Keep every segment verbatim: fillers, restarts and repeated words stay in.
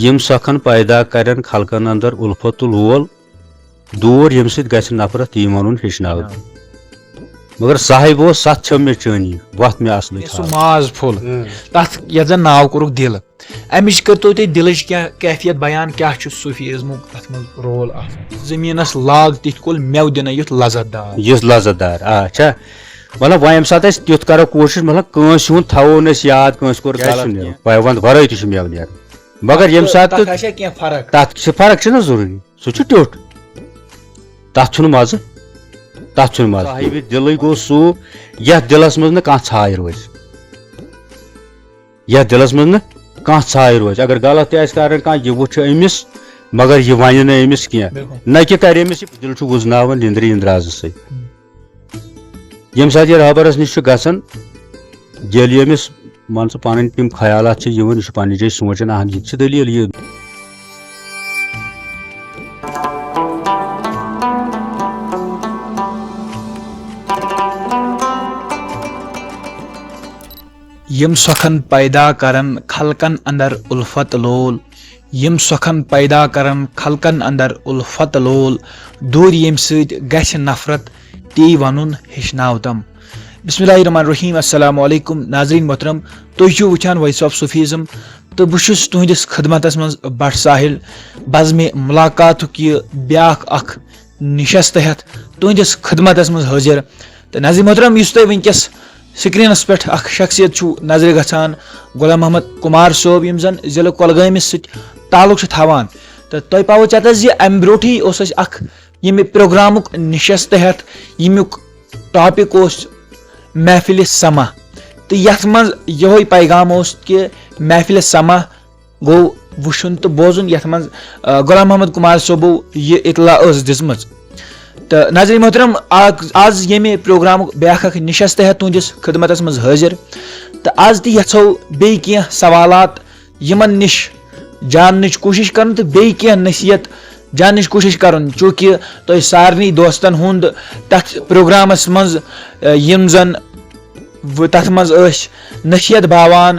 یِم سۄکھن پیدا کرن خلقن اندر الفت تہٕ لول، دوٗر ییٚمہِ سۭتۍ گژھِ نفرت، یی ونُن ہیٚچھناو۔ مگر صاحب اوس، ستھ چھم مےٚ چٲنی، وتھ مےٚ اصلٕچ سُہ ہاو۔ ماز پھوٚل، تتھ یتھ زن ناو کوٚرُکھ دِل۔ امِچ کٔرتو تُہۍ دِلٕچ کیٛاہ کیفیت بیان، کیٛاہ چھُ صوفی ازمُک تتھ منٛز رول اکھ؟ زٔمیٖنس لاگ تِتھ کُل مٮ۪وٕ دِنہٕ یُتھ لذت دار۔ یُس لذت دار، آ، چھا؟ مطلب، وۄنۍ ییٚمہِ ساتہٕ أسۍ تیُتھ کرو کوٗشش، مطلب، کٲنٛسہِ ہُنٛد تھاوو نہٕ أسۍ یاد، کٲنٛسہِ کوٚر کیٛازِ غلط چھُنہٕ نیران؟ کینٛہہ۔ پیوند ورٲے تہِ چھُ مٮ۪وٕ نیران۔ مگر ییٚمہِ تہٕ ساتہٕ تَتھ تہٕ آسیا کینٛہہ فرق؟ تَتھ چھِ فرق، چھِنہ ضروٗری، سُہ چھُ ٹیوٚٹھ۔ تَتھ چھُنہٕ مَزٕ، تَتھ چھُنہٕ مَزٕ۔ صاحبِ دِلٕے گوٚو سُہ، یَتھ دِلَس منٛز نہٕ کانٛہہ ژھاے روزِ۔ یَتھ دِلَس منٛز نہٕ کانٛہہ ژھاے روزِ۔ اگر غلط تہِ آسہِ کَران کانٛہہ، یہِ وٕچھِ أمِس، مگر یہِ وَنہِ نہٕ أمِس کینٛہہ۔ بِلکُل۔ نہ کہِ کَرِ أمِس یہِ، دِل چھُ وُزناوان نِندرِ اِندرازٕ سۭتۍ۔ ییٚمہِ ساتہٕ یہِ رہبرس نِش چھُ گژھان، ییٚلہِ ییٚمِس، مان ژٕ، پنٕنۍ تِم خیالات چھِ یِوان، یہِ چھُ پننہِ جایہِ سونٛچان، اہم، یہِ تہِ چھِ دٔلیٖل یہِ۔ یِم سۄکھن پیدا کرن خلقن اندر الفت لول، یِم سۄکھن پیدا کرن خلقن اندر الفت لول، دوٗرِ ییٚمہِ سۭتۍ گژھِ نفرت، تی ونُن ہیٚچھناو تم۔ بسم اللہ الرحمن الرحیم، السلام علیکم ناظرین محترم، تُہۍ چھِو وٕچھان Voice of Sufism تہٕ بہٕ چھُس تُہنٛدِس خدمتس منٛز بٹ ساحل بزمِ ملاقاتُک یہِ بیاکھ اکھ نشست ہٮ۪تھ تُہنٛدِس خدمتس منٛز حٲضِر۔ تہٕ ناظرین محترم، یُس تۄہہِ وٕنکیٚس سکرینس پٮ۪ٹھ اکھ شخصیت چھُو نظرِ گژھان، غلام محمد کمار صٲب، یِم زن ضلعہٕ کۄلگٲمِس سۭتۍ تعلق چھِ تھاوان۔ تہٕ تۄہہِ پاوو ژےٚ تس زِ امہِ برونٹھٕے اوس اَسہِ اکھ ییٚمہِ پروگرامُک نشست ہٮ۪تھ، ییٚمیُک ٹاپک اوس محفلِ سما، تہٕ یتھ منٛز یِہوے پیغام اوس کہِ محفلِ سما گوٚو وٕچھُن تہٕ بوزُن، یتھ منٛز، آ، غلام محمد کمار صٲبو یہِ اطلاع ٲس دِژمٕژ۔ تہٕ ناظرین محترم، آ-، آز ییٚمہِ پروگرامُک بیاکھ اکھ نشست ہٮ۪تھ تُہنٛدِس خدمتس منٛز حٲضِر، تہٕ آز تہِ یژھو بیٚیہِ کینٛہہ سوالات یِمن نِش جاننٕچ کوٗشِش کرُن تہٕ بیٚیہِ کینٛہہ نصیحت جاننٕچ کوٗشِش کرُن، چوٗنٛکہِ تۄہہِ سارنٕے دوستن ہُنٛد تتھ پروگرامس منٛز، آ، یِم زن و-، تَتھ منٛز ٲسۍ نصیحت باوان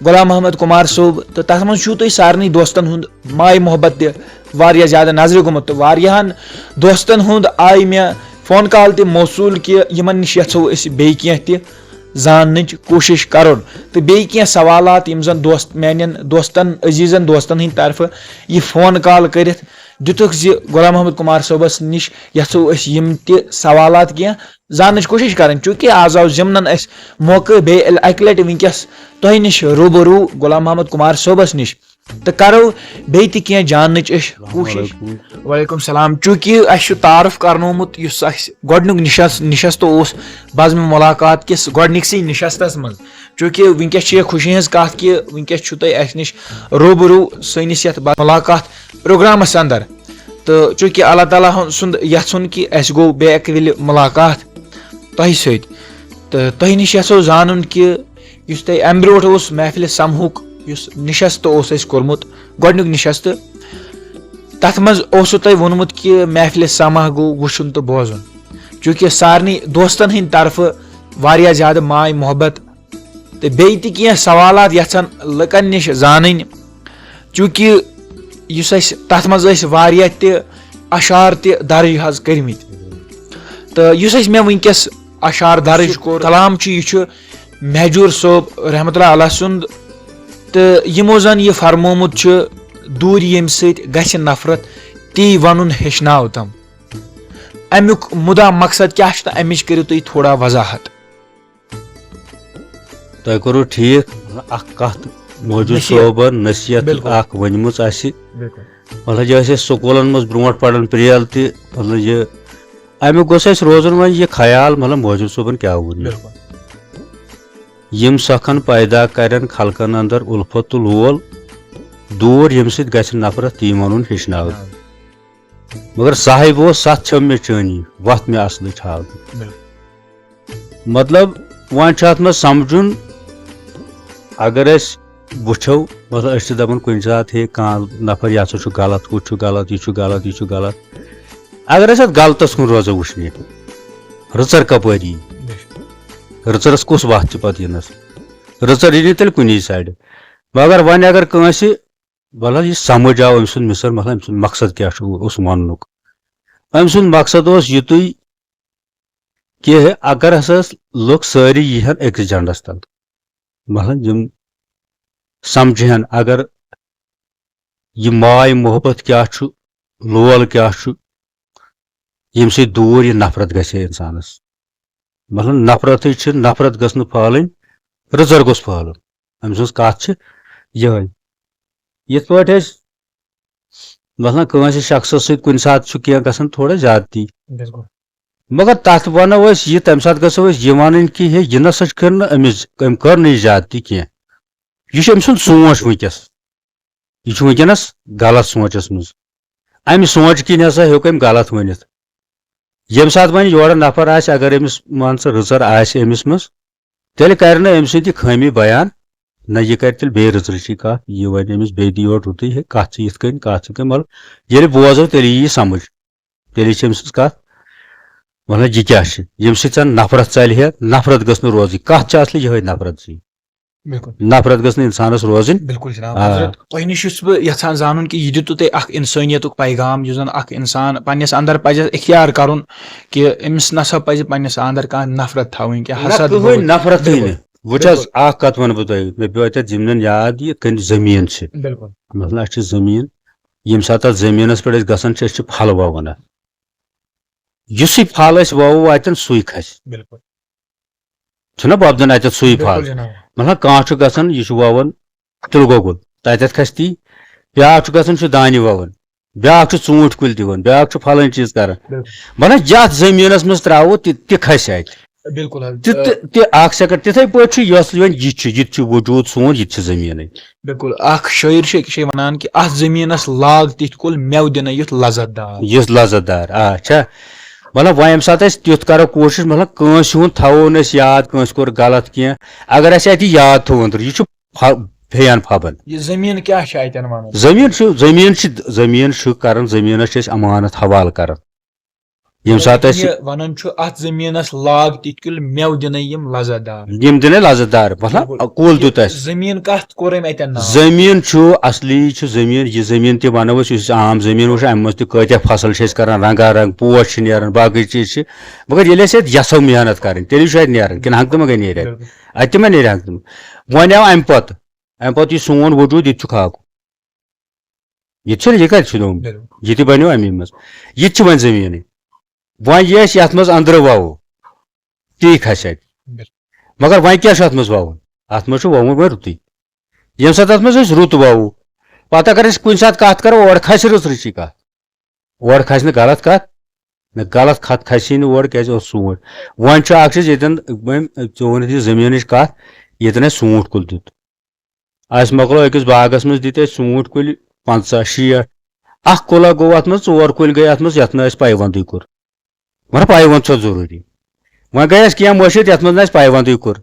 غلام محمد کمار صٲب، تہٕ تَتھ منٛز چھُو تُہۍ سارنٕے دوستَن ہُنٛد ماے محبت تہِ واریاہ زیادٕ نظرِ گوٚمُت، تہٕ واریاہَن دوستَن ہُنٛد آیہِ مےٚ فون کال تہِ موصوٗل کہِ یِمَن نِش یَژھو أسۍ بیٚیہِ کینٛہہ تہِ زاننٕچ کوٗشِش کَرُن، تہٕ بیٚیہِ کینٛہہ سوالات یِم زَن دوست، میٛانٮ۪ن دوستَن، عزیٖزَن دوستَن ہٕنٛدِ طرفہٕ یہِ فون کال کٔرِتھ دِتُکھ زِ غلام محمد کمار صٲبَس نِش یَژھو أسۍ یِم تہِ سوالات کینٛہہ زاننٕچ کوٗشِش کرٕنۍ، چوٗنٛکہِ آز آو ضِمنن اَسہِ موقعہٕ بیٚیہِ اَکہِ لَٹہِ وٕنکیٚس تۄہہِ نِش روٗبروٗ غلام محمد کمار صٲبَس نِش، تہٕ کرو بیٚیہِ تہِ کینٛہہ جاننٕچ أسۍ کوٗشِش۔ وعلیکم السلام۔ چوٗنٛکہِ اَسہِ چھُ تعارُف کرنومُت، یُس اَسہِ گۄڈٕنیُک نِشس-، نِشست اوس بزمِ ملاقات کِس گۄڈٕنِکسٕے نِشستس منٛز، چوٗنٛکہِ وٕنکیٚس چھِ یہِ خوشی ہٕنٛز کَتھ کہِ وٕنکیٚس چھُو تُہۍ اَسہِ نِش روٗبروٗ سٲنِس یَتھ بزمِ ملاقات پروگرامس اندر۔ تہٕ چوٗنٛکہِ اللہ تعالیٰ ہن-، سُنٛد یژھُن کہِ اَسہِ گوٚو بیٚیہِ اَکہِ وِلہِ مُلاقات تۄہہِ سۭتۍ۔ تہٕ تۄہہِ نِش یژھو زانُن کہِ یُس تۄہہِ اَمہِ برونٛٹھ اوس محفلِ سمہُک یُس نِشست اوس اَسہِ کوٚرمُت، گۄڈٕنیُک نِشست، تَتھ منٛز اوسوٕ تۄہہِ ووٚنمُت کہِ محفلِ سمہ گوٚو وٕچھُن تہٕ بوزُن۔ چوٗنٛکہِ سارنٕے دوستن ہٕنٛدِ طرفہٕ واریاہ زیادٕ ماے محبت تہٕ بیٚیہِ تہِ کینٛہہ سوالات یژھان لُکن نِش زانٕنۍ، چوٗنٛکہِ یُس اَسہِ تَتھ منٛز ٲسۍ واریاہ تہِ اشعار تہِ درٕج حظ کٔرمٕتۍ۔ تہٕ یُس اَسہِ مےٚ وٕنکیٚس اشعار درٕج کوٚر، کلام چھُ، یہِ چھُ مہجوٗر صٲب رحمتہ اللہ علیہ سُنٛد، تہٕ یِمو زَن یہِ فرمومُت چھُ، دوٗرِ ییٚمہِ سۭتۍ گژھِ نفرت، تی وَنُن ہیٚچھناو تَم۔ اَمیُک مُدا مقصد کیٛاہ چھُ تہٕ اَمِچ کٔرِو تُہۍ تھوڑا وضاحت۔ تۄہہِ کوٚروٕ ٹھیٖک، اکھ کتھ موجود نصیحت۔ صٲبن نصیحت بِلکُل۔ اکھ ؤنمٕژ اسہِ۔ بِلکُل۔ مطلب، یہِ ٲسۍ أسۍ سکوٗلن منٛز برونٛٹھ پران پریل تہِ، مطلب، یہِ امیُک گوٚژھ اسہِ روزُن وۄنۍ یہِ خیال، مطلب، موجود صٲبن کیٛاہ ووٚن مےٚ۔ بِلکُل۔ یِم سۄکھن پیدا کرن خلقن اندر الفت تہٕ لول، دوٗر ییٚمہِ سۭتۍ گژھِ نفرت، تی ونُن ہیٚچھناو۔ مگر صاحب اوس، ستھ چھم مےٚ چٲنی، وتھ مےٚ اصلٕچ ہاو۔ بِلکُل۔ مطلب، وۄنۍ چھُ اتھ منٛز سمجھُن، اگر أسۍ وٕچھو، مطلب، أسۍ چھِ دپان کُنہِ ساتہٕ، ہے، کانٛہہ نفر، یہِ ہسا چھُ غلط، ہُہ چھُ غلط، یہِ چھُ غلط، یہِ چھُ غلط۔ اگر أسۍ اتھ غلطس کُن روزو وٕچھنہِ، رٕژر کپٲرۍ یی؟ رٕژرس کُس وتھ چھِ پتہٕ یِنس؟ رٕژر یی نہٕ تیٚلہِ کُنی سایڈٕ۔ مگر وۄنۍ اگر کٲنٛسہِ وَلہٕ حظ، یہِ سَمٕجھ آو أمۍ سُنٛد مِثال، مطلب، أمۍ سُنٛد مقصد کیٛاہ چھُ، اوس وَننُک۔ أمۍ سُنٛد مقصد اوس یِتُے کہِ اگر ہسا لُکھ سٲری ییٖہَن أکِس جنڈَس تَل، مطلب، یِم سَمجھِ ہَن، اگر یہِ ماے محبت کیٛاہ چھُ، لول کیٛاہ چھُ، ییٚمہِ سۭتۍ دوٗر یہِ نفرت گژھِ ہے اِنسانَس۔ مطلب، نفرتٕے چھِ، نفرت گٔژھ نہٕ پھٲلٕنۍ، رٕژَر گوٚژھ پھٲلُن۔ أمۍ سٕنٛز کَتھ چھِ یِہوٚے۔ یِتھ پٲٹھۍ أسۍ، مثلاً، کٲنٛسہِ شخصس سۭتۍ کُنہِ ساتہٕ چھُ کینٛہہ گژھان تھوڑا زیادتی۔ بِلکُل۔ مگر تَتھ وَنو أسۍ یہِ، تَمہِ ساتہٕ گژھو أسۍ یہِ وَنٕنۍ کہِ ہے، یہِ نسا چھِ کٔر نہٕ أمِس، أمۍ کٔر نہٕ یہِ زیادتی کینٛہہ۔ یہِ چھُ أمۍ سُنٛد سونٛچ وٕنکیٚس۔ یہِ چھُ وٕنکیٚنَس غلط سونٛچَس منٛز۔ اَمہِ سونٛچ کِنۍ ہسا ہیوٚک أمۍ غلط ؤنِتھ۔ ییٚمہِ ساتہٕ وۄنۍ یورٕ نفر آسہِ، اگر أمِس، مان ژٕ، رٕژَر آسہِ أمِس منٛز، تیٚلہِ کَرِ نہٕ أمۍ سٕنٛدِ خٲمی بیان، نہ یہِ کَرِ تیٚلہِ بیٚیہِ رٕژرٕچی کَتھ، یہِ وَنہِ أمِس بیٚیہِ تہِ یورٕ رُتُے، ہے، کَتھ چھِ یِتھ کٔنۍ، کَتھ چھِ کٔنۍ، مطلب، ییٚلہِ بوزو، تیٚلہِ یی یہِ سَمٕجھ، تیٚلہِ چھِ أمۍ سٕنٛز کَتھ، وَنان، یہِ کیٛاہ چھِ؟ ییٚمہِ سۭتۍ زَن نفرت ژَلہِ ہے، نفرت گٔژھ نہٕ روزٕنۍ۔ کَتھ چھِ اَصلی یِہوٚے نفرت زی۔ بِلکُل۔ نفرت گٔژھ نہٕ اِنسانَس روزٕنۍ۔ بِلکُل جِناب۔ آ۔ حضرت، تۄہہِ نِش چھُس بہٕ یَژھان زانُن کہِ یہِ دِتوٕ تۄہہِ اَکھ اِنسٲنیتُک پیغام، یُس زَن اَکھ اِنسان پنٛنِس اَندَر پَزِ اختیار کَرُن کہِ أمِس نہ سا پَزِ پنٛنِس اَندَر کانٛہہ نفرت تھاوٕنۍ، کینٛہہ نہ، حسد کٕہٕنۍ بغض۔ نفرت تھٲوِنۍ۔ بِلکُل۔ وٕچھ حظ، بِلکُل۔ اَکھ کَتھ وَنہٕ بہٕ تۄہہِ، مےٚ پیوٚو اَتٮ۪تھ ضِمنَن یاد، یہِ کٔنۍ زٔمیٖن چھِ۔ بِلکُل۔ مثلاً، اَسہِ چھِ زٔمیٖن، ییٚمہِ ساتہٕ اَتھ زٔمیٖنَس پٮ۪ٹھ أسۍ گژھان چھِ، أسۍ چھِ پھل وَوان اَتھ۔ یُس یہِ پھل أسۍ وَوو اَتٮ۪ن، سُے کھسہِ۔ بِلکُل۔ چھُنہ وۄپدان اَتٮ۪تھ سُے بِلکُل پھل؟ جِناب۔ مطلب، کانٛہہ چھُ گژھان، یہِ چھُ وَوان تِلہٕ گۄگُل، تَتٮ۪تھ کھسہِ تی۔ بیٛاکھ چھُ گژھان، چھُ دانہِ وَوان۔ بیٛاکھ چھُ ژوٗنٛٹھۍ کُلۍ دِوان، بیٛاکھ چھُ پھلٲنۍ چیٖز کران۔ بِلکُل۔ مطلب، یَتھ زٔمیٖنَس منٛز ترٛاوو، تہِ، تہِ کھسہِ اَتہِ۔ بِلکُل حظ۔ تہِ، آ۔ تہِ، تہِ اَکھ سیکنڈ، تِتھَے پٲٹھۍ چھُ، یۄس وۄنۍ یہِ چھُ، یہِ تہِ چھُ وجوٗد سون، یہِ تہِ چھِ زٔمیٖنٕے۔ بِلکُل۔ اَکھ شٲعر چھُ أکِس جایہِ وَنان کہِ اَتھ زٔمیٖنَس لاگ تِتھۍ کُلۍ، مٮ۪وٕ دِنَے یُتھ لَذت دار۔ یُتھ لَذت دار، آ، چھا؟ مطلب، وۄنۍ ییٚمہِ ساتہٕ أسۍ تیُتھ کَرو کوٗشِش، مطلب، کٲنٛسہِ ہُنٛد تھاوو نہٕ أسۍ یاد، کٲنٛسہِ کوٚر غلط کینٛہہ، اگر اَسہِ اَتہِ یاد تھوٚو أنٛدرٕ، یہِ چھُ پھَ-، پھیٚیان پھَبَن۔ یہِ زٔمیٖن کیٛاہ چھِ اَتٮ۪ن وَنان؟ زٔمیٖن چھُ، زٔمیٖن چھِ، زٔمیٖن چھُ کَران، زٔمیٖنَس چھِ أسۍ اَمانَت حوالہٕ کَران۔ ییٚمہِ ساتہٕ أسۍ یہِ وَنان چھُ، اَتھ زٔمیٖنَس لاگ تِتھۍ کُلۍ، مٮ۪وٕ دِنَے یِم لَذت دار۔ یِم دِنَے لَذت دار، مطلب، بِلکُل۔ کُل یہِ دیُت اَسہِ۔ زٔمیٖن کَتھ کوٚر أمۍ اَتٮ۪ن ناو؟ زٔمیٖن چھُ، اَصلی چھُ زٔمیٖن، یہِ زٔمیٖن تہِ وَنو أسۍ، یُس أسۍ عام زٔمیٖن وٕچھو، اَمہِ منٛز تہِ کۭتیٛاہ فصل چھِ أسۍ کَران، رنٛگا رنٛگ پوش چھِ نیران، باقٕے چیٖز چھِ، مگر ییٚلہِ اَسہِ اَتہِ یَژھو محنت کَرٕنۍ، تیٚلہِ چھُ اَتہِ نیران، کِنہٕ ہنٛگتہٕ منٛگَے نیرِ اَتہِ؟ بِلکُل۔ اَتہِ تہِ ما نیرِ ہنٛگتہٕ منٛگہٕ؟ وۄنۍ آو اَمہِ پَتہٕ، اَمہِ پَتہٕ یُس سون وجوٗد، یہِ تہِ چھُ خاکُن۔ یہِ تہِ چھُنہٕ، یہِ کَتہِ چھُ نوٚم؟ بِلکُل۔ یہِ تہِ بَنیو اَمی منٛز۔ یہِ تہِ چھِ وۄنۍ زٔمیٖنٕے۔ وۄنۍ یہِ أسۍ یَتھ منٛز أنٛدرٕ وَوو، تی کھسہِ اَتہِ۔ بِلکُل۔ مگر وۄنۍ کیٛاہ چھُ اَتھ منٛز وَوُن؟ اَتھ منٛز چھُ وَوُن وۄنۍ رُتُے۔ ییٚمہِ ساتہٕ اَتھ منٛز أسۍ رُت وَوو، پَتہٕ اگر أسۍ کُنہِ ساتہٕ کَتھ کَرو، اورٕ کھسہِ رٕژ رٕژی کَتھ۔ اورٕ کھسہِ نہٕ غلط کَتھ، نہ غلط کَتھ کھسہِ نہٕ اورٕ، کیٛازِ اوس ژوٗنٛٹھ۔ وۄنۍ چھُ اَکھ چیٖز، ییٚتٮ۪ن وۄنۍ ژےٚ ووٚنُتھ یہِ زٔمیٖنٕچ کَتھ، ییٚتٮ۪ن اَسہِ ژوٗنٛٹھ کُل دیُت۔ اَسہِ مۄکلو أکِس باغَس منٛز دِتۍ اَسہِ ژوٗنٛٹھۍ کُلۍ پنٛژاہ، شیٹھ۔ اَکھ کُلا گوٚو اَتھ منٛز، ژور کُلۍ گٔے اَتھ منٛز، یَتھ نہٕ اَسہِ پایوَندٕے کوٚر۔ مگر پایوَند چھُ ضروٗری۔ وۄنۍ گٔے اَسہِ کینٛہہ مٔشیٖد، یَتھ منٛز نہٕ اَسہِ پایوَندٕے کوٚر۔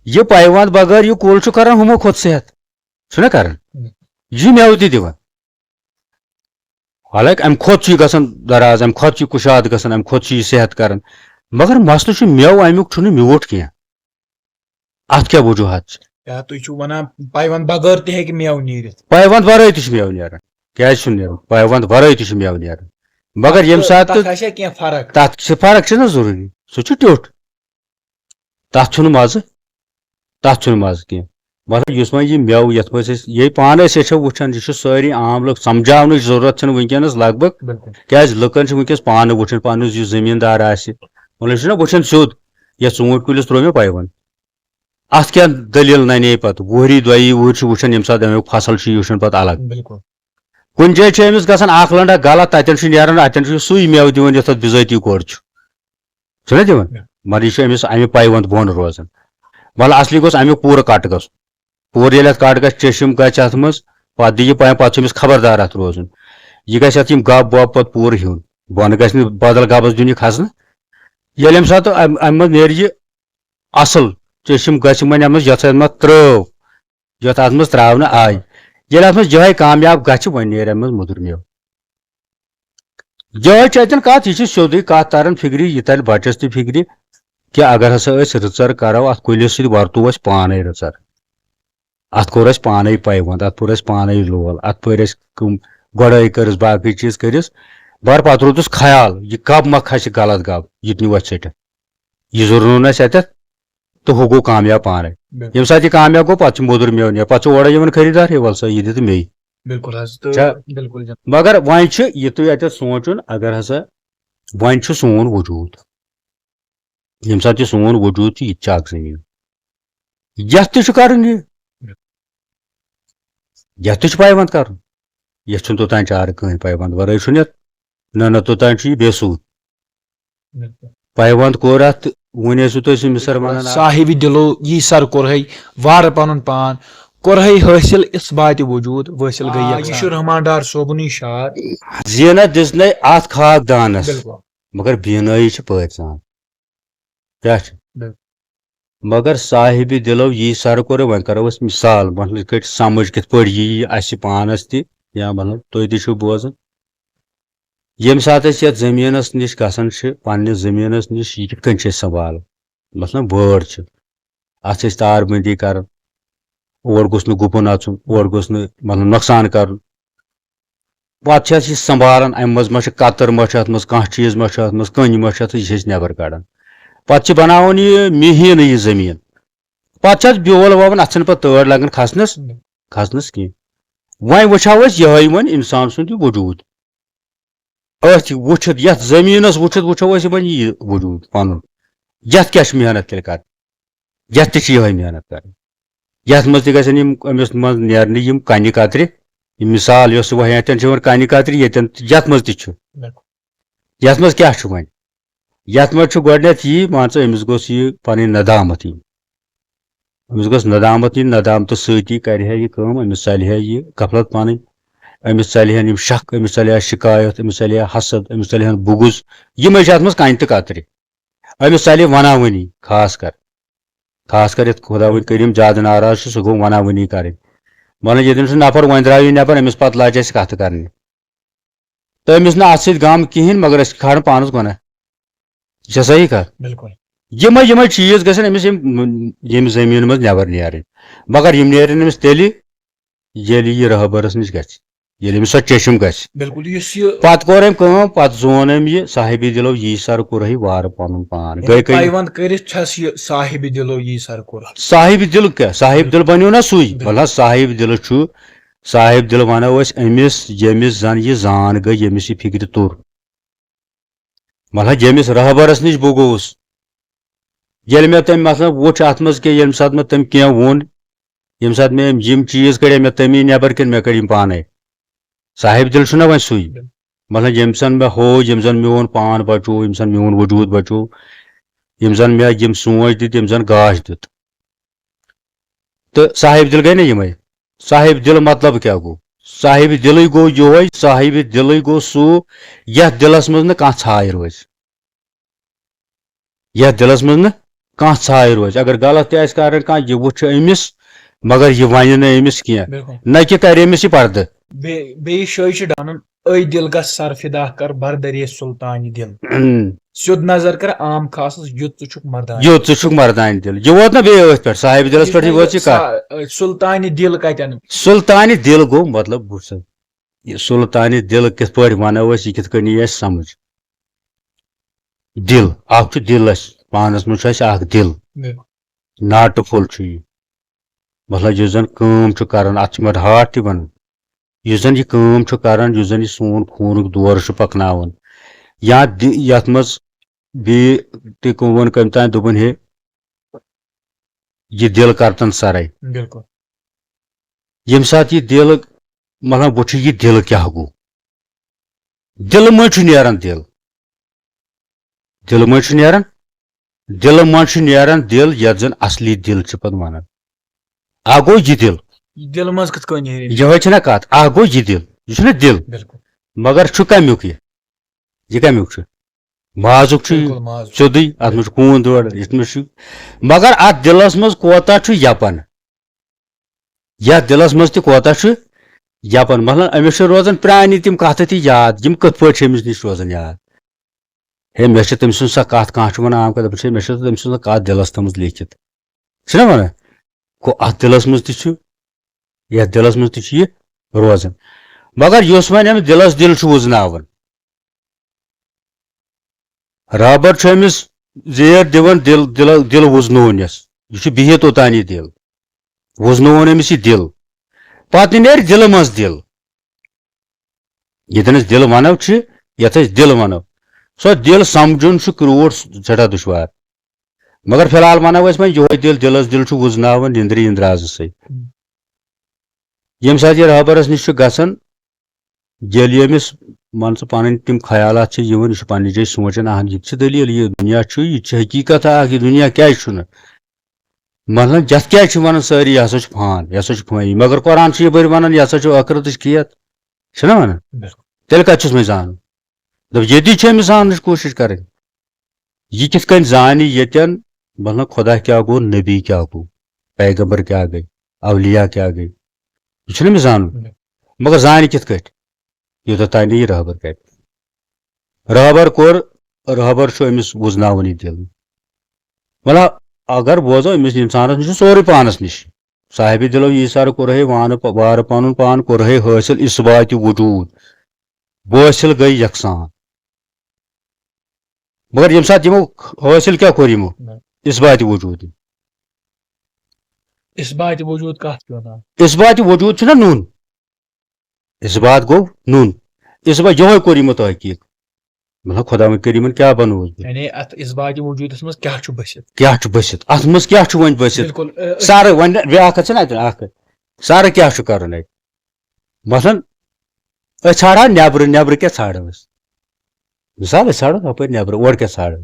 یہِ پایوَند بغٲر یہِ کُل چھُ کران ہُمو کھۄتہٕ صحت۔ چھُنہ کران؟ یہِ مٮ۪وٕ تہِ دِوان۔ حالانکہ اَمہِ کھۄتہٕ چھُ یہِ گژھان دراز، اَمہِ کھۄتہٕ چھُ یہِ کُشاد گژھان، اَمہِ کھۄتہٕ چھُ یہِ صحت کران۔ مگر مسلہٕ چھُ، مٮ۪وٕ اَمیُک چھُنہٕ میوٗٹھ کینٛہہ۔ اَتھ کیٛاہ وجوٗہات چھِ؟ یا تُہۍ چھِو وَنان پایوَند بغٲر تہِ ہیٚکہِ مٮ۪وٕ نیٖرِتھ؟ پایوَند وَرٲے تہِ چھُ مٮ۪وٕ نیران۔ کیٛازِ چھُنہٕ نیران؟ پایوَند وَرٲے تہِ چھُ مٮ۪وٕ نیران۔ مگر ییٚمہِ تہٕ ساتہٕ تَتھ آسیا کینٛہہ فرق؟ تَتھ چھِ فرق، چھِنہ ضروٗری، سُہ چھُ ٹیوٚٹھ۔ تَتھ چھُنہٕ مَزٕ، تَتھ چھُنہٕ مَزٕ کینٛہہ۔ مطلب، یُس وۄنۍ یہِ مٮ۪وٕ، یَتھ منٛز أسۍ یہِ پانہٕ أسۍ چھِ وٕچھان، یہِ چھُ سٲری عام لُکھ، سَمجھاونٕچ ضروٗرت چھَنہٕ وٕنکیٚنَس لگ بگ، بِلکُل۔ کیٛازِ لُکَن چھِ وٕنکیٚس پانہٕ وٕچھُن، پَنُن یُس زٔمیٖندار آسہِ، مطلب، چھُنہ وٕچھان سیوٚد، یَتھ ژوٗنٛٹھۍ کُلِس ترٛوو مےٚ پایوَند۔ اَتھ کیٛاہ دٔلیٖل نَنے پَتہٕ؟ وُہری دۄیی وُہٕرۍ چھِ وٕچھان، ییٚمہِ ساتہٕ اَمیُک فصل چھُ، یہِ وٕچھان پَتہٕ الگ۔ بِلکُل۔ کُنہِ جایہِ چھُ أمِس گژھان اَکھ لنڈا غلط، تَتٮ۪ن چھُ نیران، اَتٮ۪ن چھُ سُے مٮ۪وٕ دِوان، یَتھ اَتھ بِذٲتی کوٚر چھُ۔ چھُنہ دِوان؟ مگر یہِ چھُ أمِس اَمہِ پایوَند بۄن روزان۔ وَلہٕ، اَصلی گوٚژھ اَمیُک پوٗرٕ کَٹ گژھُن۔ پوٗرٕ ییٚلہِ اَتھ کَٹ گژھِ، چشم گژھِ اَتھ منٛز، پَتہٕ دِ یہِ پایوَند، پَتہٕ چھُ أمِس خبردار اَتھ روزُن۔ یہِ گژھِ اَتھ یِم گب وب پَتہٕ پوٗرٕ ہیوٚن۔ بۄنہٕ گژھِ نہٕ بدل گبَس دیُن یہِ کھسنہٕ۔ ییٚلہِ اَمہِ ساتہٕ اَمہِ، اَمہِ منٛز نیرِ یہِ اَصٕل، چشم گژھِ وۄنۍ اَتھ منٛز، یَتھ اَتھ منٛز ترٛٲو، یَتھ اَتھ منٛز ترٛاونہٕ آے۔ ییٚلہِ اَتھ منٛز یِہوٚے کامیاب گژھِ، وۄنۍ نیرِ اَمہِ منٛز مۄدُر مٮ۪وٕ۔ یِہوٚے چھِ اَتٮ۪ن کَتھ، یہِ چھِ سیوٚدُے کَتھ تَران فِکرِ، یہِ تَرِ بَچَس تہِ فِکرِ کہِ اگر ہسا أسۍ رٕژَر کَرو، اَتھ کُلِس سۭتۍ وَرتو أسۍ پانَے رٕژَر۔ اتھ کوٚر اسہِ پانے پیوند، اتھ پوٚر اسہِ پانے لول، اتھ پٔرۍ اسہِ کٕم گۄڈٲے کٔرٕس، باقٕے چیٖز کٔرِس۔ مگر پتہٕ روٗدُس خیال، یہِ گب ما کھسہِ غلط گب، یہِ تہِ نیوٗ اسہِ ژٔٹِتھ۔ یہِ زُرنوو نہٕ اسہِ اتٮ۪تھ، تہٕ ہُہ گوٚو کامیاب پانے۔ بِلکُل۔ ییٚمہِ ساتہٕ یہِ کامیاب گوٚو، پتہٕ چھُ موٚدُر میوٕ نیران، پتہٕ چھُ اورے یِوان خریٖدار، ہے ول سا، یہِ دِ تہٕ مے۔ بِلکُل حظ، تہٕ چھا؟ بِلکُل جناب۔ مگر وۄنۍ چھُ یہِ تُہۍ اتٮ۪تھ سونٛچُن، اگر ہسا وۄنۍ چھُ سون وجوٗد، ییٚمہِ ساتہٕ یہِ سون وجوٗد چھُ، یہِ تہِ چھُ اکھ زٔمیٖن، یتھ تہِ چھُ کرُن یہِ، یتھ تہِ چھُ پیوند کرُن، یتھ چھُنہٕ توٚتام چارٕ کٕہٕنۍ، پیوند ورٲے چھُنہٕ یتھ، نہ، نہ، توٚتام چھُ یہِ بے سوٗد۔ بِلکُل۔ پیوند کوٚر اتھ، وۄنۍ ٲسِو تُہۍ سُہ مِسر ونان اکھ۔ صاحبِ دِلو یی سر کوٚرہے وارٕ پنُن پان، کوٚرہے حٲصِل اثباتِ وجوٗد، وٲصِل گٔے آ، یہِ یَکجان۔ چھُ رحمان ڈار صٲبُنٕے شعر۔ زینت دِژنَے اتھ خاک دانس، بِلکُل۔ مگر بینٲیی چھِ پٲرۍ سان۔ کیٛاہ چھِ؟ بِلکُل۔ مگر صاحبِ دِلو یی سر کوٚر، وۄنۍ کرو أسۍ مثال، مطلب، یِتھ کٲٹھۍ سمجھ کِتھ پٲٹھۍ یی اَسہِ پانس تہِ، یا مطلب تُہۍ تہِ چھِو بوزان۔ ییٚمہِ ساتہٕ أسۍ یتھ زٔمیٖنس نِش گژھان چھِ، پننِس زٔمیٖنس نِش، یہِ کِتھ کٔنۍ چھِ أسۍ سنبھالان؟ مثلاً وٲر چھِ، اتھ چھِ أسۍ تار بندی کران، اور گوٚژھ نہٕ گُپن اژُن، اور گوٚژھ نہٕ، مطلب، نۄقصان کرُن۔ پتہٕ چھِ أسۍ یہِ سنبھالان، امہِ منٛز ما چھِ کتٕر ما چھِ اتھ منٛز، کانٛہہ چیٖز ما چھُ اتھ منٛز، کٔنۍ ما چھِ اتھ، یہِ چھِ أسۍ نٮ۪بر کڑان۔ پتہٕ چھِ بناوان یہِ مِہیٖنہٕ یہِ زٔمیٖن۔ پتہٕ چھِ اتھ بیول ووان، اتھ چھنہٕ پتہٕ تٲر لگان کھسنس، کھسنس کینٛہہ۔ وۄنۍ وٕچھو أسۍ یِہوٚے وۄنۍ انسان سُنٛد یہِ وجوٗد۔ أتھۍ وٕچھِتھ، یتھ زٔمیٖنس وٕچھِتھ وٕچھو أسۍ وۄنۍ یہِ وجوٗد پنُن، یتھ کیٛاہ چھِ محنت تیٚلہِ کرٕنۍ؟ یتھ تہِ چھِ یِہوٚے محنت کرٕنۍ۔ یتھ منٛز تہِ گژھن یِم أمِس منٛز نیرنہِ یِم کنہِ کترِ، یہِ مثال یۄس وۄنۍ یتٮ۪ن چھِ یِوان کنہِ کترِ، یتٮ۪ن، یتھ منٛز تہِ چھُ۔ بِلکُل۔ یتھ منٛز کیٛاہ چھُ وۄنۍ؟ یتھ منٛز چھُ گۄڈٕنٮ۪تھ یی، مان ژٕ، أمِس گوٚژھ یہِ پنٕنۍ ندامت یِنۍ۔ أمِس گوٚژھ ندامت یِنۍ، ندامتس سۭتی کرِ ہا یہِ کٲم، أمِس ژلہِ ہا یہِ غفلت پنٕنۍ، أمِس ژلہِ ہن یِم شک، أمِس ژلہِ ہا شکایت، أمِس ژلہِ ہا حسد، أمِس ژلہِ ہن بُغض، یِمے چھِ اتھ منٛز کنہِ تہٕ کترِ۔ أمِس ژلہِ وناوٲنی خاص کر، خاص کر یتھ خداوند کریم زیادٕ ناراض چھُ، سُہ گوٚو وناوٲنی کرٕنۍ۔ ونان ییٚتٮ۪ن چھُ نفر، وۄنۍ درٛاو یہِ نٮ۪بر، أمِس پتہٕ لجہِ اَسہِ کتھٕ کرنہِ۔ تہٕ أمِس نہٕ اتھ سۭتۍ غم کِہینۍ، مگر أسۍ کھارن پانس گۄناہ۔ یہِ چھا صحیح کتھ؟ بِلکُل۔ یِمے، یِمے چیٖز گژھن أمِس ییٚمہِ، ییٚمہِ زٔمیٖنہٕ منٛز نٮ۪بر نیرٕنۍ، مگر یِم نیرن أمِس تیٚلہِ، ییٚلہِ یہِ رہبرس نِش گژھِ، ییٚلہِ أمِس سۄ چیٚچھم گژھِ۔ بِلکُل، یُس یہِ پتہٕ کوٚر أمۍ کٲم، پتہٕ زون أمۍ یہِ صاحبِ دِلو یی سر کوٚرہے وارٕ پنُن پان۔ یعنی گٔے کٔمۍ؟ پیوند کٔرِتھ چھس یہِ صاحبِ دِلو یی سر کوٚر۔ صاحبِ دِل کیٛاہ؟ صاحبِ دِل بنیو نا سُے۔ بِلکُل۔ مطلب صاحبِ دِل چھُ، صاحبِ دِل ونو أسۍ أمِس، ییٚمِس زن یہِ زان گٔے، ییٚمِس یہِ فِکرِ توٚر۔ مطلب ییٚمِس رہبرس نِش بہٕ گوٚوُس، ییٚلہِ مےٚ تٔمۍ مطلب وُچھ اتھ منٛز کینٛہہ، ییٚمہِ ساتہٕ مےٚ تٔمۍ کینٛہہ ووٚن، ییٚمہِ ساتہٕ مےٚ یِم، یِم چیٖز کڑے مےٚ تٔمی نٮ۪بر کِنہٕ مےٚ کڑۍ یِم پانے؟ صاحبِ دِل چھُنہ وۄنۍ سُے۔ مطلب ییٚمہِ ساتہٕ مےٚ ہو، ییٚمہِ ساتہٕ میون پان بچو، ییٚمہِ ساتہٕ میون وجوٗد بچو، ییٚمہِ ساتہٕ مےٚ یِم سونٛچ دِتۍ، ییٚمہِ ساتہٕ گاش دیُت۔ تہٕ صاحبِ دِل گٔے نہ یِمے۔ صاحبِ دِل مطلب کیٛاہ گوٚو؟ صاحبِ دِلٕے گوٚو یِہوٚے، صاحبِ دِلٕے گوٚو سُہ، یتھ دِلس منٛز نہٕ کانٛہہ ژھاے روزِ۔ یتھ دِلس منٛز نہٕ کانٛہہ ژھاے روزِ۔ اگر غلط تہِ آسہِ کران کانٛہہ، یہِ وُچھِ أمِس، مگر یہِ ونہِ نہٕ أمِس کینٛہہ۔ بِلکُل۔ نہ کہِ کرِ أمِس یہِ پردٕ۔ بیٚیہِ، بیٚیہِ جایہِ چھِ ڈانُن، "أے دِل گژھ سر فدا کر بر درے سلطانِ دِل۔" اۭں۔ سیوٚد نظر کر عام خاصس، یُتھ ژٕ چھُکھ مردانہِ۔ یُتھ ژٕ چھُکھ مردانہِ دِل۔ یہِ ووت نہ بیٚیہِ أتھۍ پٮ۪ٹھ، صاحبِ دِلس پٮ۪ٹھ یہِ ووت یہِ کا-، سا-، سلطانِ دِل کتٮ۪ن؟ سلطانِ دِل گوٚو مطلب، وُچھ سا، یہِ سلطانِ دِل کِتھ پٲٹھۍ ونو أسۍ، یہِ کِتھ کٔنۍ یی اَسہِ سمجھ؟ دِل، اکھ چھُ دِل اَسہِ، پانس منٛز چھُ اَسہِ اکھ دِل، بِلکُل۔ ناٹہٕ پھوٚل چھُ یہِ۔ مطلب یُس زن کٲم چھُ کران، اتھ چھِ مگر ہارٹ تہِ ونان۔ یُس زن یہِ کٲم چھُ کران، یُس زن یہِ سون خوٗنُک دورٕ چھُ پکناوان، یا دِ-، یتھ منٛز بیٚیہِ تہِ کُن ووٚن کٔمۍ تام، دوٚپُن، ہے، یہِ دِل کرتن سرے۔ بِلکُل۔ ییٚمہِ ساتہٕ یہِ دِل، مطلب، وٕچھِ یہِ دِل کیٛاہ گوٚو، دِلہٕ منٛز چھُ نیران دِل، دِلہٕ منٛز چھُ نیران، دِلہٕ منٛز چھُ نیران دِل، یتھ زن اصلی دِل چھِ پتہٕ ونان۔ اکھ گوٚو یہِ دِل۔ یہِ دِلہٕ منٛز کِتھ کٔنۍ نیرِ؟ یِہوٚے چھِنہ کتھ، اکھ گوٚو یہِ دِل، یہِ چھُنہ دِل، بِلکُل۔ مگر چھُ کمیُک یہِ؟ یہِ کمیُک چھُ؟ مازُک چھُ یہِ۔ بِلکُل، ماز چھُ۔ سیوٚدُے، اتھ منٛز چھُ خوٗن دوران، یتھ منٛز چھُ۔ مگر اتھ دِلس منٛز کوتاہ چھُ یپان؟ یتھ دِلس منٛز تہِ کوتاہ چھُ یپان؟ مثلاً، أمِس چھِ روزان پرٛانہِ تِم کتھٕ تہِ یاد، یِم کِتھ پٲٹھۍ چھِ أمِس نِش روزان یاد؟ ہے، مےٚ چھِ تٔمۍ سٕنٛز سۄ کتھ، کانٛہہ چھُ ونان عام کتھ، دپان چھِ، مےٚ چھِ تٔمۍ سٕنٛز سۄ کتھ دِلس تھٲمٕژ لیکھِتھ۔ چھُنہ ونان؟ گوٚو، اتھ دِلس منٛز تہِ چھُ یتھ دِلس منٛز تہِ چھُ یہِ روزان۔ مگر یُس وۄنۍ أمِس دِلس دِل چھُ وُزناوان، رہبر چھُ أمِس زیر دِوان دِل، دِل، دِل وُزنوونس۔ یہِ چھُ بِہِتھ اوٚتام یہِ دِل، وُزنووُن أمِس یہِ دِل، پتہٕ نیرِ دِلہٕ منٛز دِل۔ ییٚتٮ۪ن أسۍ دِل ونو چھِ، یتھ أسۍ دِل ونو، سۄ دِل سمجھُن چھُ کرٛوٗٹھ سٮ۪ٹھاہ دُشوار۔ مگر فی الحال ونو أسۍ وۄنۍ یِہوے دِل، دِلس دِل چھُ وُزناوان نیندرِ اندرازٕ سۭتۍ۔ ییٚمہِ ساتہٕ یہِ رہبرس نِش چھُ گژھان، ییٚلہِ ییٚمِس، مان ژٕ، پنٕنۍ تِم خیالات چھِ یِوان، یہِ چھُ پننہِ جایہِ سونٛچان، اہن، یہِ تہِ چھِ دٔلیٖل، یہِ دُنیا چھُ، یہِ تہِ چھِ حقیٖقت اکھ، یہِ دُنیا کیازِ چھُنہٕ؟ مطلب، یتھ کیازِ چھِ ونان سٲری، یہِ ہسا چھُ فان، یہِ ہسا چھُ فٲنی، مگر قرآن چھُ یپٲرۍ ونان، یہِ ہسا چھُ ٲخرتٕچ کیت، چھُنہ ونان؟ بِلکُل۔ تیٚلہِ کتہِ چھُس وۄنۍ زانُن؟ دپ، ییٚتی چھِ أمِس زاننٕچ کوٗشِش کرٕنۍ۔ یہِ کِتھ کٔنۍ زانہِ ییٚتٮ۪ن، مطلب، خۄدا کیٛاہ گوٚو، نبی کیٛاہ گوٚو، پیغمبر کیٛاہ گٔے، اولیاء کیٛاہ گٔے، یہِ چھُنہٕ أمِس زانُن۔ مگر زانہِ کِتھ کٔٹھۍ؟ یوٗتاہ تام نہٕ یہِ رہبر کرِ۔ رہبر کوٚر، رہبر چھُ أمِس وُزناوان یہِ دِل۔ مطلب، اگر بوزو، أمِس اِنسانس نِش چھُ سورُے پانس نِش۔ صاحبِ دِلو ییٖژ سر کوٚرہے وانہٕ پ-، وارٕ پنُن پان کوٚرہے حٲصِل اثباتِ وجوٗد۔ بٲسِل گٔے یکسان۔ مگر ییٚمہِ ساتہٕ یِمو حٲصِل کیٛاہ کوٚر یِمو؟ نہ۔ اثباتِ وجوٗد۔ اثباتِ وجوٗد کتھ چھِ ونان؟ اثباتِ وجوٗد چھُنہ نوٚن۔ اثبات گوٚو نوٚن۔ اثبات یِہوے کوٚر یِمو تحقیٖق۔ مطلب، خۄداوند کٔرۍ یِمن کیٛاہ بنووُس بہٕ؟ یعنی اتھ اثباتِ وجوٗدس منٛز کیٛاہ چھُ بٔسِتھ؟ کیٛاہ چھُ بٔسِتھ؟ اتھ منٛز کیٛاہ چھُ وۄنۍ بٔسِتھ؟ بِلکُل، ٲ، أسۍ سارٕ وۄنۍ بیٛاکھ کتھ چھنہ اتہِ اکھ۔ سارٕ کیٛاہ چھُ کرُن اتہِ؟ مثلاً، أسۍ ژھانڈان نٮ۪برٕ، نٮ۪برٕ کیٛاہ ژھانڈو أسۍ؟ مثال، أسۍ ژھانڈو ہپٲرۍ نٮ۪برٕ، اورٕ کیٛاہ ژھانڈو؟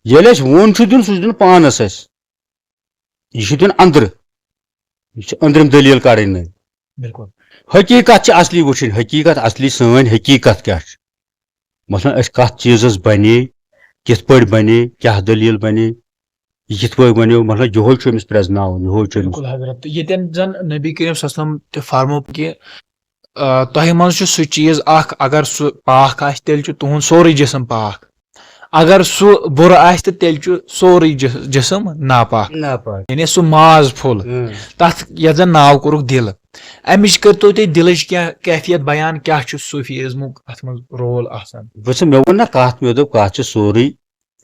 ییٚلہِ اَسہِ ووٚن چھُ دیُن، سُہ چھُ دیُن پانس اَسہِ۔ یہِ چھُ دیُن أنٛدرٕ۔ یہِ چھُ أنٛدرِم دٔلیٖل کَڑٕنۍ نٔے۔ بِلکُل۔ حقیٖقت چھِ اَصلی وٕچھِنۍ، حقیٖقت اَصلی سٲنۍ حقیٖقت کیٛاہ چھِ؟ مثلاً، أسۍ کَتھ چیٖزَس بَنے، کِتھ پٲٹھۍ بَنے، کیٛاہ دٔلیٖل بَنے، یہِ کِتھ پٲٹھۍ بَنیو، مطلب، یِہوٚے چھُ أمِس پرٛزناوُن، یِہوٚے چھُ أمِس۔ بِلکُل حضرت، تہٕ ییٚتٮ۪ن زَن نبی کریم صلی اللہ علیہ وسلم تہِ فرموو کہِ، آ، تۄہہِ منٛز چھُ سُہ چیٖز اَکھ، اگر سُہ پاک آسہِ، تیٚلہِ چھُ تُہُنٛد سورُے جسم پاک۔ اگر سُہ بُرٕ آسہِ، تہٕ تیٚلہِ چھُ سورُے جس-، جسم ناپاک۔ ناپاک۔ یعنی سُہ ماز پھوٚل۔ اۭں۔ تَتھ یَتھ زَن ناو کوٚرُکھ دِل۔ اَمِچ کٔرۍتو تُہۍ دِلٕچ کینٛہہ کیفیت بیان، کیٛاہ چھُ صوٗفی ازمُک اَتھ منٛز رول آسان؟ وٕچھ سا، مےٚ ووٚن نہ کَتھ، مےٚ دوٚپ کَتھ چھِ سورُے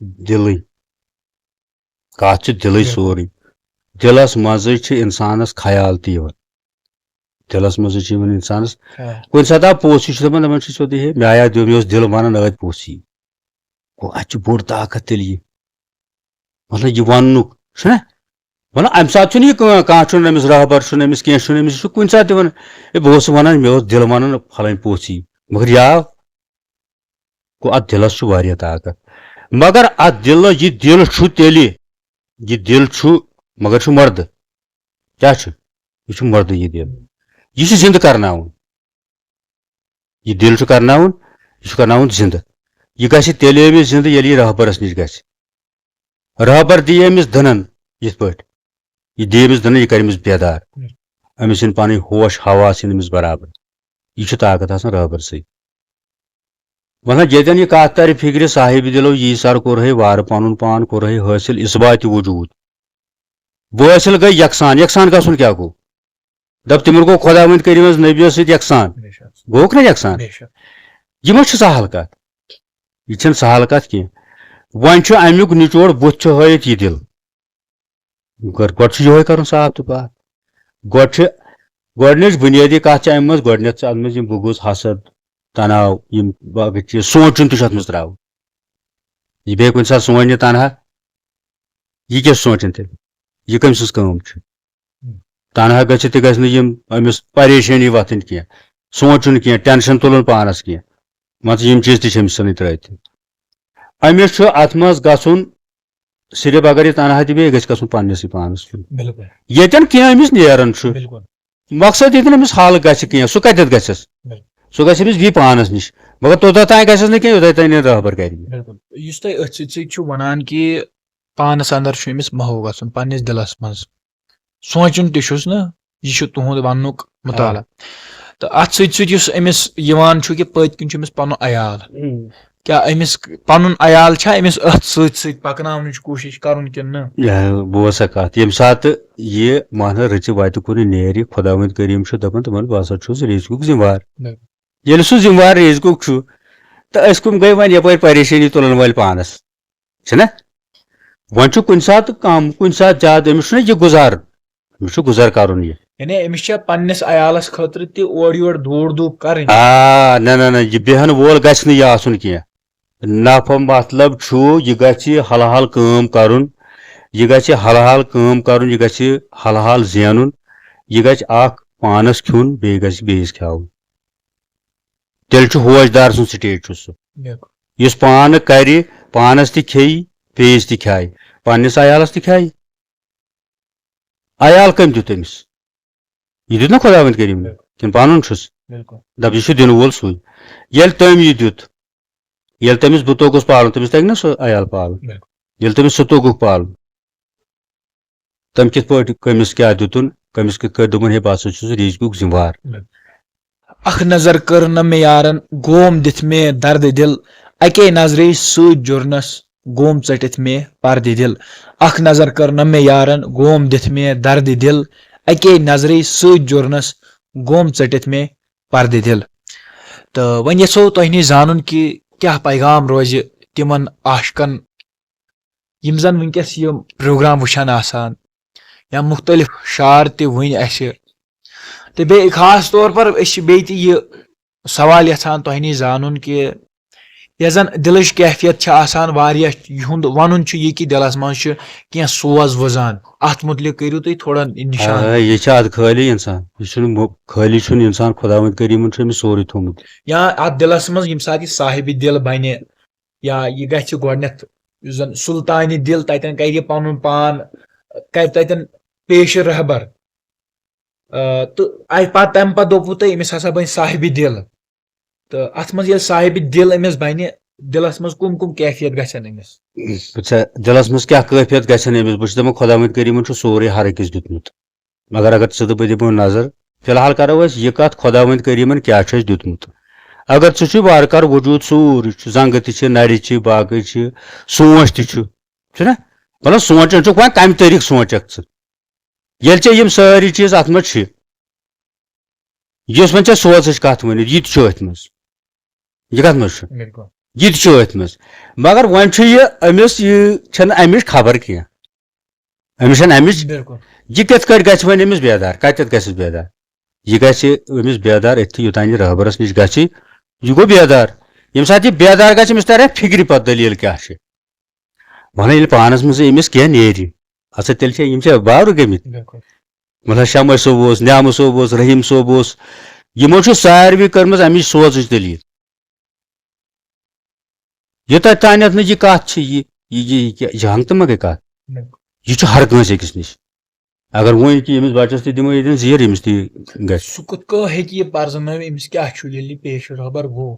دِلٕے۔ کَتھ چھِ دِلٕے بِلکُل۔ سورُے۔ دِلَس منٛزٕے چھِ اِنسانَس خیال تہِ یِوان۔ دِلَس منٛزٕے چھِ یِوان اِنسانَس۔ ہاں۔ کُنہِ ساتہٕ آو پوٚژھ، یہِ چھُ دَپان، دَپان چھُ سیوٚدُے، ہے، مےٚ آیا دِل، مےٚ اوس دِل وَنان أتھۍ پوٚژھ یی۔ گوٚو، اَتہِ چھُ بوٚڑ طاقت تیٚلہِ یہِ۔ مطلب، یہِ وَننُک، چھُنہ؟ مطلب، اَمہِ ساتہٕ چھُنہٕ یہِ کانٛہہ، کانٛہہ چھُنہٕ أمِس رہبر، چھُنہٕ أمِس کینٛہہ، چھُنہٕ أمِس، یہِ چھُ کُنہِ ساتہٕ تہِ وَنان، ہے، بہٕ اوسُس وَنان، مےٚ اوس دِل وَنان فَلٲنۍ پوٚژھ یی، مگر یہِ آو۔ گوٚو، اَتھ دِلَس چھُ واریاہ طاقت۔ مگر اَتھ دِلَس، یہِ دِل چھُ تیٚلہِ، یہِ دِل چھُ، مگر چھُ مردٕ۔ کیٛاہ چھُ؟ یہِ چھُ مردٕ، یہِ دِل۔ یہِ چھُ زِندٕ کرناوُن۔ یہِ دِل چھُ کرناوُن، یہِ چھُ کرناوُن زِندٕ۔ یہِ گژھِ تیٚلہِ أمِس زِندٕ، ییٚلہِ یہِ رہبرس نِش گژھِ۔ رہبر دِیہِ أمِس دٕنن یِتھ پٲٹھۍ۔ یہِ دِیہِ أمِس دٕنن، یہِ کرِ أمِس بیدار۔ أمِس یِن پنٕنۍ ہوش حواس یِن أمِس برابر۔ یہِ چھُ طاقت آسان رہبر سۭتۍ۔ مطلب، ییٚتٮ۪ن یہِ کتھ ترِ فِکرِ، صاحب دِلو یی سر کوٚرہے وارٕ پنُن پان، کوٚرہے حٲصِل اثباتِ وجوٗد۔ بٲسِل گٔے یکسان۔ یکسان گژھُن کیٛاہ گوٚو؟ دپ، تِمن گوٚو خۄداوند کریٖمس نبیَس سۭتۍ یکسان۔ بے شک۔ گوٚوکھ نہ یکسان؟ بے شک۔ یہِ ما چھِ سہل کتھ؟ یہِ چھَنہٕ سہل کتھ کینٛہہ۔ وۄنۍ چھُ امیُک نچوڑ، بُتھ چھُ ہٲیِتھ یہِ دِل۔ گۄڈٕ، گۄڈٕ چھُ یِہوٚے کرُن صاف تہٕ پاک۔ گۄڈٕ چھِ، گۄڈٕنِچ بُنیٲدی کتھ چھِ امہِ منٛز، گۄڈٕنٮ۪تھ چھِ اتھ منٛز یِم بغض، حسد، تناو، یِم باقٕے چیٖز، سونٛچُن تہِ چھُ اتھ منٛز ترٛاوُن۔ یہِ بیٚیہِ کُنہِ ساتہٕ سونٛچہِ نہٕ تنہا، یہِ کیٛاہ سونٛچن تیٚلہِ؟ یہِ کٔمۍ سٕنٛز کٲم چھِ؟ تنہا گژھِ تہِ گژھِ نہٕ یِم أمِس پریشٲنی وۄتھٕنۍ کینٛہہ، سونٛچُن کینٛہہ، ٹینشن تُلُن پانس کینٛہہ۔ مان ژٕ، یِم چیٖز تہِ چھِ أمِس ژھٕنٕنۍ ترٛٲوِتھ۔ أمِس چھُ اتھ منٛز گژھُن صرف، اگر یہِ تنہا تہِ بیٚیہِ گژھِ گژھُن پننِسٕے پانس کیُن۔ بِلکُل۔ ییٚتٮ۪ن کینٛہہ أمِس نیران چھُ، بِلکُل۔ مقصد ییٚتٮ۪ن أمِس حل گژھِ کینٛہہ، سُہ کتٮ۪تھ گژھٮ۪س؟ بِلکُل۔ سُہ گژھِ أمِس بیٚیہِ پانس نِش، مگر توٚتتھ تام گژھٮ۪س نہٕ کینٛہہ، یوٚتام تام نہٕ رہبر کرِ۔ بِلکُل۔ یُس تُہۍ أتھۍ سۭتۍ سۭتۍ چھِو ونان کہِ پانس اندر چھُ أمِس محو گژھُن، پننِس دِلس منٛز سونٛچُن تہِ چھُس نہ، یہِ چھُ تُہُنٛد وننُک مطالعہٕ۔ آ۔ تہٕ اتھ سۭتۍ سۭتۍ یُس أمِس یِوان چھُ کہِ پٔتۍ کِنۍ چھُ أمِس پنُن عیال۔ اۭں۔ کیٛاہ أمِس پنُن عیال چھا أمِس أتھۍ سۭتۍ سۭتۍ پکناونٕچ کوٗشِش کرُن کِنہٕ نہٕ؟ یا، بوز سا کتھ، ییٚمہِ ساتہٕ یہِ ماہنہ رٕژِ وتہِ کُن نیرِ، خۄداوند کریم چھُ دپان تِمن، بہٕ ہسا چھُس رزقُک ذمہٕ وار۔ بِلکُل۔ ییٚلہِ سُہ ذمہٕ وار رزقُک چھُ، تہٕ أسۍ کٕم گٔے وۄنۍ یپٲرۍ پریشٲنی تُلن وٲلۍ پانس؟ چھِنہ؟ وۄنۍ چھُ کُنہِ ساتہٕ کم، کُنہِ ساتہٕ زیادٕ، أمِس چھُنہ یہِ گُزارُن، أمِس چھُ گُزر کرُن یہِ۔ یعنی أمِس چھےٚ پننِس عیالس خٲطرٕ تہِ اورٕ یورٕ دوٗر دوٗر کرٕنۍ۔ آ، نہ، نہ، نہ، یہِ بیہن وول گژھِ نہٕ یہِ آسُن کینٛہہ۔ نفع مطلب چھُ، یہِ گژھِ حلحال کٲم کرُن، یہِ گژھِ حلحال کٲم کرُن، یہِ گژھِ حلحال زینُن، یہِ گژھِ اکھ پانس کھیوٚن، بیٚیہِ گژھِ بیٚیِس کھیاوُن۔ تیٚلہِ چھُ ہوش دار سُنٛد سٹیج چھُ سُہ۔ بِلکُل۔ یُس پانہٕ کرِ، پانس تہِ کھیٚیہِ، بیٚیِس تہِ کھیایہِ، پننِس عیالس تہِ کھیایہِ۔ عیال کٔمۍ دیُت أمِس؟ یہِ دیُت نا خۄداوند کریٖمن؟ بِلکُل۔ کِنہٕ پنُن چھُس؟ بِلکُل۔ دپ، یہِ چھُ دِنہٕ وول سُے۔ ییٚلہِ تٔمۍ یہِ دیُت، ییٚلہِ تٔمِس بہٕ توٚگُس پالُن، تٔمِس تگہِ نا سُہ عیال پالُن؟ بِلکُل۔ ییٚلہِ تٔمِس سُہ توٚگُکھ پالُن، تٔمۍ کِتھ پٲٹھۍ، کٔمِس کیٛاہ دیُتُن، کٔمِس کِتھ کٲٹھۍ دوٚپُن، ہے، بہٕ ہسا چھُس رزقُک ذمہٕ وار۔ بِلکُل۔ اکھ نظر کٔر نہ مےٚ یارن، گوم دِتھ مےٚ دردِ دِل۔ اکے نظرِ سۭتۍ جُرنس، گوم ژٔٹِتھ مےٚ پردِ دِل۔ اکھ نظر کٔر نہ مےٚ یارن، گوم دِتھ مےٚ دردِ دِل۔ اکے نظرِ سۭتۍ جُرنس، گوم ژٔٹِتھ مےٚ پردِ دِل۔ تہٕ وۄنۍ یژھو تۄہہِ نِش زانُن کہِ کیٛاہ پیغام روزِ تِمن عاشقن، یِم زن وٕنکیٚس یہِ پروگرام وٕچھان آسان یا مُختٔلِف شعر تہِ ؤنۍ اَسہِ۔ تہٕ بیٚیہِ خاص طور پر أسۍ چھِ بیٚیہِ تہِ یہِ سوال یژھان تۄہہِ نِش زانُن کہِ یۄس زن دِلٕچ کیفیت چھِ آسان واریاہ، یِہُنٛد وَنُن چھُ یہِ کہِ دِلس منٛز چھُ کینٛہہ سوز وٕزان، اَتھ مُتعلِق کٔرِو تُہۍ تھوڑا نِشان۔ آ، یہِ چھُ ادٕ خٲلی انسان، یہِ چھُنہٕ مو-، خٲلی چھُنہٕ انسان، خۄداوند کریٖمن چھُ أمِس سورُے تھوٚومُت۔ یا اَتھ دِلس منٛز ییٚمہِ ساتہٕ یہِ صاحبِ دِل بنہِ، یا یہِ گژھِ گۄڈٕنٮ۪تھ یُس زن سلطانِ دِل، تتٮ۪ن کرِ یہِ پنُن پان، کرِ تتٮ۪ن پیش رہبر۔ آ، تہٕ اَمہِ پتہٕ، تمہِ پتہٕ دوٚپوٕ تۄہہِ أمِس ہسا بنہِ صاحبِ دِل۔ تہٕ اتھ منٛز ییٚلہِ صاحبِ دِل أمِس بنہِ، دِلس منٛز کم کم کیفیت گژھن أمِس؟ وٕچھ سا، دِلس منٛز کیٛاہ کٲفیت گژھن أمِس؟ بہٕ چھُس دپان، خۄداوند کریٖمن چھُ سورُے ہر أکِس دیُتمُت۔ مگر اگر ژٕ تہٕ بہٕ دِمو نظر، فی الحال کرو أسۍ یہِ کتھ، خۄداوند کریٖمن کیٛاہ چھُ اَسہِ دیُتمُت۔ اگر ژٕ چھُے وارٕ کارٕ وجوٗد سورُے چھُ، زنٛگہٕ تہِ چھِ، نرِ چھِ، باقٕے چھِ، سونٛچ تہِ چھُ، چھُنہ؟ مطلب، سونٛچان چھُکھ وۄنۍ کمہِ طریٖقہٕ سونٛچکھ ژٕ؟ ییٚلہِ ژےٚ یِم سٲری چیٖز اتھ منٛز چھِ، یُس وۄنۍ ژےٚ سوزٕچ کتھ ؤنِتھ، یہِ تہِ چھُ أتھۍ منٛز۔ یہِ کتھ منٛز چھُ؟ بِلکُل۔ یہِ تہِ چھُ أتھۍ منٛز۔ مگر وۄنۍ چھُ یہِ أمِس، یہِ چھَنہٕ اَمِچ خبر کینٛہہ۔ أمِس چھَنہٕ اَمِچ۔ بِلکُل۔ یہِ کِتھ کٲٹھۍ گژھِ وۄنۍ أمِس بیدار؟ کَتٮ۪تھ گژھٮ۪س بیدار؟ یہِ گژھِ أمِس بیدار أتھی، یوٚتام یہِ رہبرس نِش گژھِ۔ یہِ گوٚو بیدار۔ ییٚمہِ ساتہٕ یہِ بیدار گژھِ، أمِس ترِ فِکرِ پتہٕ دٔلیٖل کیٛاہ چھِ۔ وَنان ییٚلہِ پانَس منٛز أمِس کینٛہہ نیرِ، اَسا تیٚلہِ چھِ یِم چھِ باورٕ گٔمٕتۍ۔ بِلکُل۔ مطلب، شمع صٲب اوس، نیامہٕ صٲب اوس، رحیٖم صٲب اوس، یِمو چھُ ساروٕے کٔرمٕژ اَمِچ سوزٕچ دٔلیٖل۔ یوٚتام تانٮ۪تھ نہٕ یہِ کَتھ چھِ، یہِ، یہِ، یہِ، یہِ، یہِ ہنٛگ تہٕ منٛگَے کَتھ۔ بِلکُل۔ یہِ چھُ ہر کٲنٛسہِ أکِس نِش۔ اگر وۄنۍ کہِ ییٚمِس بَچَس تہِ دِمو ییٚتٮ۪ن زیٖر، أمِس تہِ گژھِ۔ سُہ کِتھ کٔنۍ ہیٚکہِ یہِ پَرزٕنٲوِتھ، أمِس کیٛاہ چھُ ییٚلہِ یہِ پیش رہبر گوٚو؟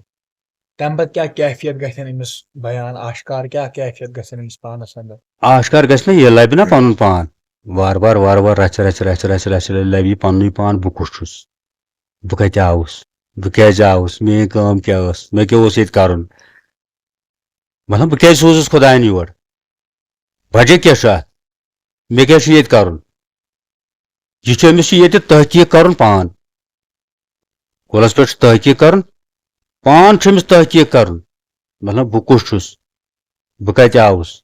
تَمہِ پَتہٕ کیٛاہ کیفیت گژھن أمِس بیان، آشکار کیٛاہ کیفیت گژھن أمِس پانَس اَندر؟ آشکار گژھِ نہ، یہِ لَبہِ نہ پَنُن پان۔ وارٕ وارٕ، وارٕ وارٕ، رَژھِ، رَژھِ، رَژھِ، رَژھِ، رَژھِ، رَژھِ لَبہِ یہِ پَننُے پان، بہٕ کُس چھُس، بہٕ کَتہِ آوُس، بہٕ کیٛازِ آوُس، میٛٲنۍ کٲم کیٛاہ ٲس، مےٚ کیٛاہ اوس ییٚتہِ کَرُن؟ مطلب، بہٕ کیٛازِ سوٗزُس خۄدایَن یور؟ وجہ کیٛاہ چھُ اَتھ؟ مےٚ کیٛاہ چھُ ییٚتہِ کَرُن؟ یہِ چھُ أمِس چھُ ییٚتہِ تحقیٖق کَرُن پان۔ کُلَس پٮ۪ٹھ چھُ تحقیٖق کَرُن، پان چھُ أمِس تحقیٖق کَرُن۔ مطلب، بہٕ کُس چھُس؟ بہٕ کَتہِ آوُس؟